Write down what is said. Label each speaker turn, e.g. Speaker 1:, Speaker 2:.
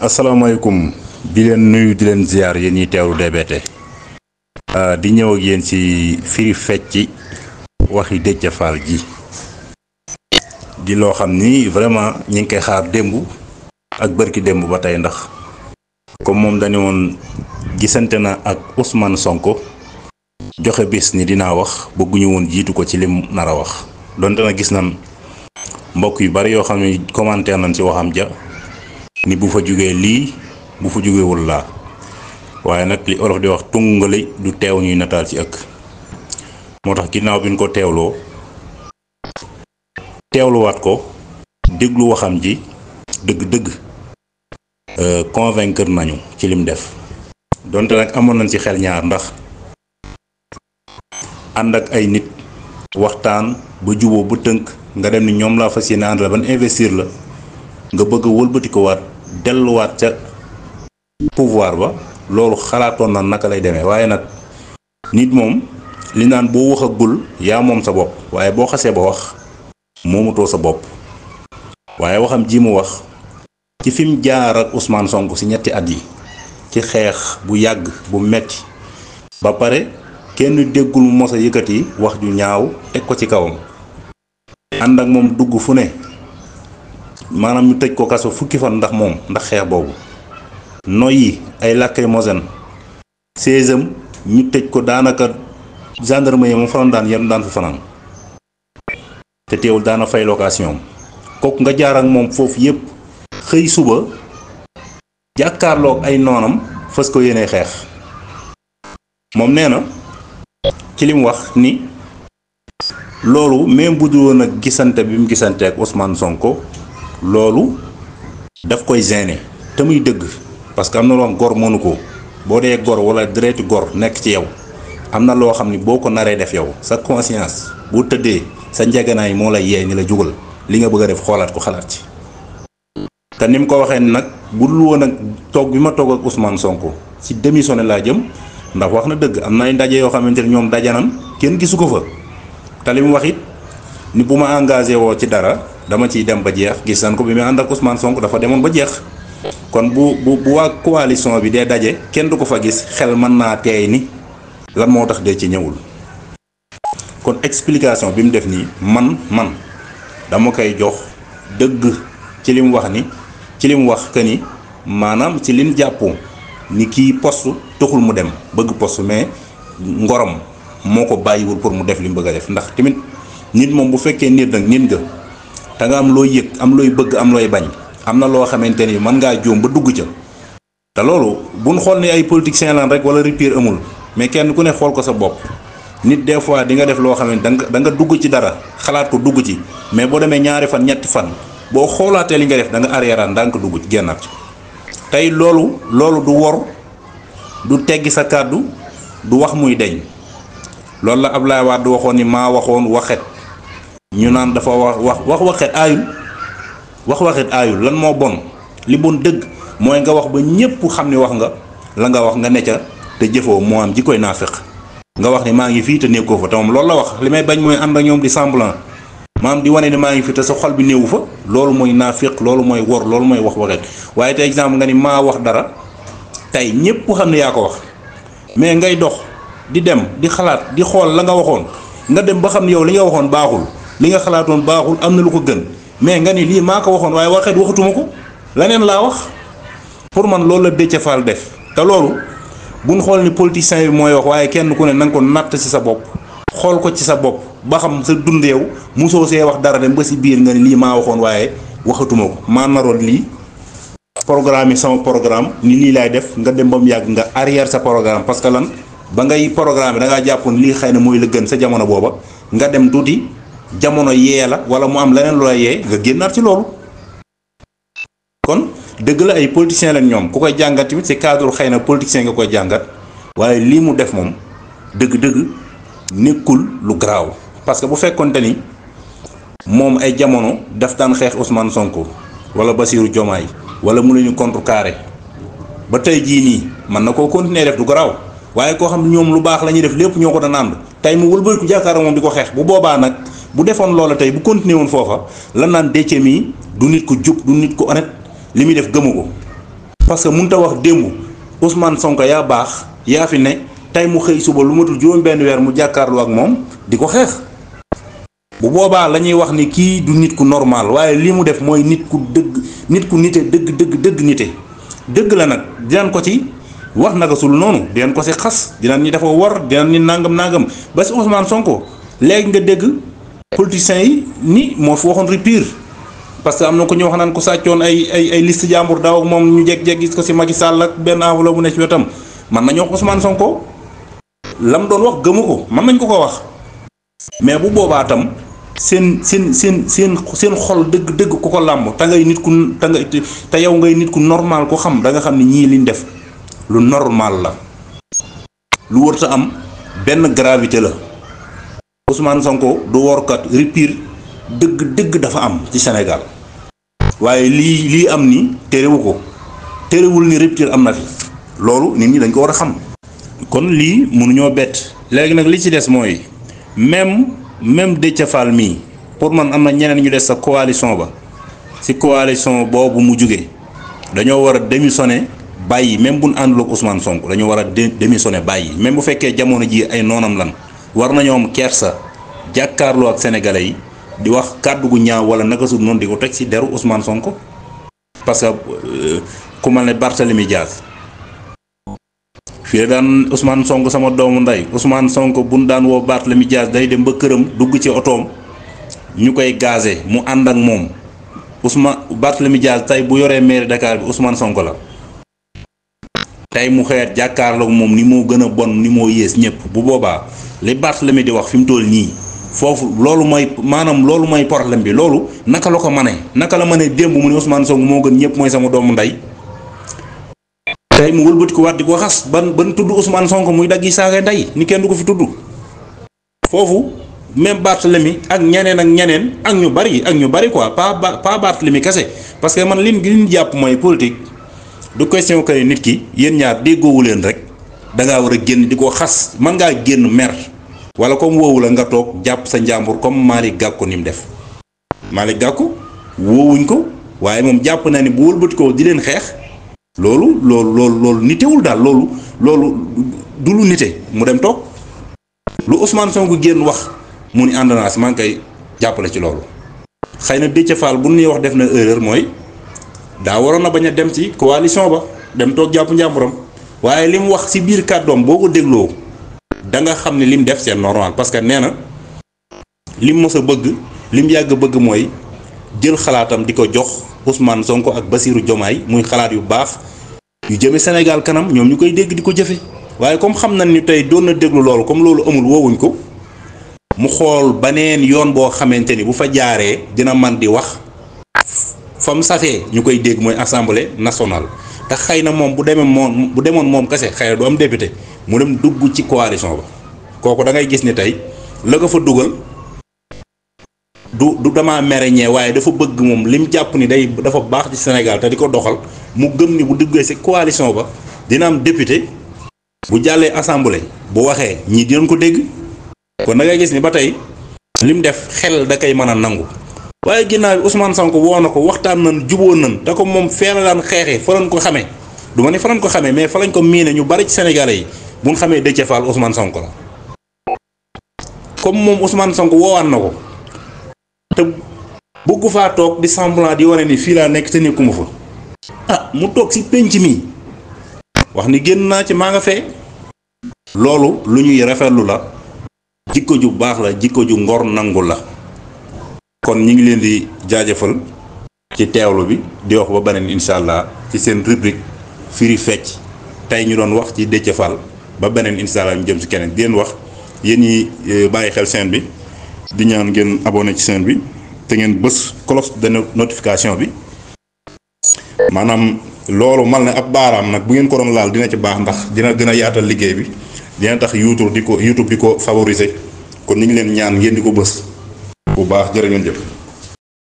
Speaker 1: asalaamaaleykum di leen nuyu di leen ziar yéen ñiy teewlu DBT di ñëw ak yéen ci firi fecci waxi Déthié Fall ji di loo xam ni vraiment ñi ngi koy xaar démb ak bërki démb ba tey ndax comme moom dañu woon gisante na ak Ousmane Sonko joxe bis ni dinaa wax bëgguñu woon jiitu ko ci lim nar a wax donte na gis nañ mbokk yu bari yoo xam ne commentaire nañ ci waxam ja ni bu fa jógee lii bu fa jógewul laa waaye nag li olof di wax tungale du teew ñuy nataal ci ëkk moo tax ginnaaw bi ñu ko teewluwaat ko déglu waxam ji dëgg-dëgg convaincre nañu ci lim def donte nag amoon nañ ci xel ñaar ndax ànd ak ay nit waxtaan ba juboo ba tënk nga dem ni ñoom laa fas yéene ànd la ban investir la nga bëgg a wëlbati ko waat delluwaat ca pouvoir ba loolu xalaatoon na naka lay demee waaye nag nit moom li naan boo waxagul yaa moom sa bopp waaye boo xasee ba wax moomatoo sa bopp waaye waxam ji mu wax ci fi mu jaar ak Ousmane Sonko ci ñetti at yi ci xeex bu yàgg bu metti ba pare kenn déggul mu mos a yëkkati wax ju ñaaw teg ko ci kawam ànd ak moom dugg fu ne maanaam ñu tëj ko kaso fukki fan ndax moom ndax xeex boobu noyyi ay lacrymogène séesam ñu tëj ko daanaka gendarmerie moom fanaan daan yenn daan fi fanaan te teewul daana fay location kooku nga jaar ak moom foofu yépp xëy suba jàkkaarloog ay noonam fas ko yéene xeex moom nee na ci li mu wax ni loolu même bu dul woon ak gisante bi mu gisante ak Ousmane Sonko loolu daf koy gêner te muy dëgg parce que am na loo xam gor mënu ko boo dee gor wala deretu gor nekk ci yow am na loo xam ni boo ko naree def yow sa conscience bu tëddee sa njeganaay moo lay yee ni la jugal li nga bëgg a def xoolaat ko xalaat ci te ni mu ko waxee nag bu dul woon ak toog bi ma toog ak Ousmane Sonko ci démissionné laa jëm ndax wax na dëgg am na ay ndaje yoo xamante ne ñoom dajanan kenn gisu ko fa te li mu wax it ni bu ma engagé woo ci dara dama ciy dem ba jeex gis nañ ko bi muy ànd ak Ousmane Sonko dafa demoon ba jeex kon bu waa coalition bi dee daje kenn du ko fa gis xel mën naa teey ni lan moo tax dee ci ñëwul kon explication bi mu def nii man dama koy jox dëgg ci li mu wax ni ci li mu wax que ni maanaam ci liñ jàppoo ni kii poste taxul mu dem bëgg poste mais ngorom moo ko bàyyiwul pour mu def li mu bëgg a def ndax tamit nit moom bu fekkee nit nag nit nga te nga am looy yëg am looy bëgg am looy bañ am na loo xamante ni mën ngaa jóom ba dugg ca te loolu buñ xool ni ay politiciens lan rek wala rupture amul mais kenn ku ne xool ko sa bopp nit des fois di nga def loo xam ne da nga dugg ci dara xalaat ko dugg ci mais boo demee ñaari fan ñetti fan boo xoolaatee li nga def da nga arrière ndànk dugg ci génnaat ci tey loolu du wor du teggi sa kàddu du wax muy deñ loolu la Abdoulaye Wade waxoon ni maa waxoon waxet ñu naan dafa wax waxet aayul lan moo bon li bon dëgg mooy nga wax ba ñépp xam ni wax nga la nga wax nga ne ca te jëfoo moo am ji koy naafiq nga wax ni maa ngi fii te nekkoo fa te moom loolu la wax li may bañ mooy ànd ak ñoom di semblant maam di wane ni maa ngi fi te sa xol bi néewu fa loolu mooy naafiq loolu mooy wor loolu mooy wax waxet waaye te exemple nga ni maa wax dara tey ñépp xam ne yaa ko wax mais ngay dox di dem di xalaat di xool la nga waxoon nga dem ba xam ne yow li nga waxoon baaxul li nga xalaatoon baaxul am na lu ko gën mais nga ni lii maa ko waxoon waaye waxet waxatuma ko leneen laa wax pour man loolu la Déthié Fall def te loolu buñ xool ni politicien bi mooy wax waaye kenn ku ne na nga ko natt ci sa bopp xool ko ci sa bopp ba xam sa dund yow mosoo see wax dara dem ba si biir nga ni lii maa waxoon waaye waxatuma ko maa naroon lii programme yi sama programme ni lii laay def nga dem ba mu yàgg nga arrière sa programme parce que lan ba ngay programme da ngaa jàppoon lii xëy na mooy la gën sa jamono booba nga dem tuuti jamono yee la wala mu am leneen lu la yee nga génnaat ci loolu kon dëgg la ay politiciens lañ ñoom ku koy jàngat tamit ci cadre xëy na politicien nga koy jàngat waaye lii mu def moom dëgg-dëgg nekkul lu garaaw parce que bu fekkonte ni moom ay jamono daf daan xeex Ousmane Sonko wala Bassirou Diomaye wala mu lañu contrecarré ba tey jii nii mën na koo continuer def du garaaw waaye koo xam ne ñoom lu baax la ñuy def lépp ñoo ko daan ànd tey mu wëlbatiku jàkkaarloo moom di ko xeex bu boobaa nag bu defoon loola tey bu continuer woon foofa la naan Déthié mii du nit ku jub du nit ku honnête li muy def gëmu ko parce que mënut a wax démb Ousmane Sonko yaa baax yaa fi ne tey mu xëy suba lu matul juróom benn weer mu jàkkaarloo ak moom di ko xeex. bu boobaa la ñuy wax ni kii du nit ku normal waaye li mu def mooy nit ku dëgg nit ku nite dëgg nite dëgg la nag dinañ ko ci wax naka sul noonu dinañ ko ci xas dinañ ni dafa war dinañ ni nangam ba si Ousmane Sonko léegi nga dégg politiciens yi ni moo fi waxoon rupture parce que am na ko ñu wax naan ko sàccoon ay liste jàmbur daaw ak moom ñu jekk gis ko ci Macky Sall ak benn enveloppe bu ne ci wetam man nañu wax Ousmane Sonko lam doon wax gëmu ko mën nañ ko wax mais bu boobaa tam seen xol dëgg ku ko làmb te ngay nit ku te yow ngay nit ku normal ko xam da nga xam ni ñii liñ def lu normal la lu wërta am benn gravité la Ousmane Sonko du workat rupture dëgg dafa am ci Sénégal waaye lii am ni terewul ni rupture am na fi loolu nit ñi dañ ko war a xam kon lii mënuñoo bett léegi nag li ci des mooy même Déthié Fall mii pour man am na ñeneen ñu des sa coalition ba ci coalition boobu mu jóge dañoo war a démissionner bàyyi même bu ñu àndul ak Ousmane Sonko dañoo war a démissionner bàyyi même bu fekkee jamono ji ay noonam lan war nañoo am kersa jàkkaarloo ak sénégalais yi di wax kàddu gu ñaaw wala naka su noonu di ko teg ci deru Ousmane Sonko parce que ku mel ne Barthélemy Diaz fii daan Ousmane Sonko sama doomu ndey Ousmane Sonko bu ñu daan woo Barthélemy Diaz day dem ba këram dugg ci otoom ñu koy gazé mu ànd ak moom Barthélemy Diaz tey bu yoree mairie Dakar bi Ousmane Sonko la tey mu xeet jàkkaarloog moom ni moo gën a bon ni moo yées ñëpp bu boobaa li Barthélemy di wax fi mu toll nii foofu loolu mooy problème bi loolu naka la ko mënee démb mu ne Ousmane Sonko moo gën ñëpp mooy sama doomu ndey. tey mu wëlbati ko waat di ko xas ban tudd Ousmane Sonko muy daggi saaga ndey ni kenn du ko fi tudd foofu même Barthélemy ak ñeneen ak ñu bari quoi pas Barthélemy kese parce que man liñ jàpp mooy politique du question que nit ki yéen ñaar déggoowu leen rek da ngaa war a génn di ko xas man ngaa génn mer wala comme woowu la nga toog jàpp sa njàmbur comme Malick Gakou ni mu def Malick Gakou woowuñ ko waaye moom jàpp na ni bu wëlbati ko di leen xeex. loolu nitewul daal loolu du lu nite mu dem toog lu Ousmane Sonko génn wax mu ni ànd naa si maa ngi koy jàppale ci loolu xëy na Déthié Fall bu ñuy wax def na erreur mooy daa waroon na bañ a dem ci coalition ba dem toog jàpp njàmburam waaye li mu wax ci biir kàddoom boo ko dégloo da nga xam ne li mu def c'est normal parce que nee na li mu mës a bëgg li mu yàgg bëgg mooy jël xalaatam di ko jox Ousmane Sonko ak Bassirou Diomaye muy xalaat yu baax yu jëme Sénégal kanam ñoom ñu koy dégg di ko jëfe waaye comme xam nañ ni tey doon na déglu loolu comme loolu amul woowuñ ko mu xool baneen yoon boo xamante ni bu fa jaaree dina man di wax fa mu safee ñu koy dégg mooy assemblée nationale te xëy na moom bu demoon moom kese xëy na du am député mu dem dugg ci coalition ba kooku da ngay gis ni tey la ko fa dugal du dama mereñee waaye dafa bëgg moom lim jàpp ni dafa baax ci Sénégal te di ko doxal mu gëm ni bu duggee ci coalition ba dina am député bu jàllee assemblée bu waxee ñii dinañ ko dégg kon da ngay gis ni ba tey lim def xel da koy mën a nangu waaye ginnaaw bi Ousmane Sonko woo na ko waxtaan nañ jubóo nañ te ko moom fee la daan xeexee fa lañ ko xamee du ma ne fa lañ ko xamee mais fa lañ ko miine ñu bari ci Sénégalais yi bu ñu xamee Déthié Fall Ousmane Sonko la comme moom Ousmane Sonko woowaan na ko. te bëggu faa toog di semblant di wane ni fii laa nekk te nekkuma fa mu toog ci penc mi wax ni génn naa ci maa nga fee loolu lu ñuy rafetlu la jikko ju baax la jikko ju ngor nangu la kon ñi ngi leen di jaajëfal ci teewlu bi di wax ba beneen incha allah ci seen rubrique firi fecc tey ñu doon wax ci Déthié Fall ba beneen incha allah ñu jëm ci keneen di leen wax yéen ñi bàyyi xel chaîne bi di ñaan ngeen abonné ci chaîne bi te ngeen bës cloche de notification bi maanaam loolu mal ne ab baaraam nag bu ngeen ko doon laal dina ci baax ndax dina gën a yaatal liggéey bi dina tax YouTube di ko favoriser kon ñu ngi leen ñaan ngeen di ko bës bu baax jërë ngeen jëf.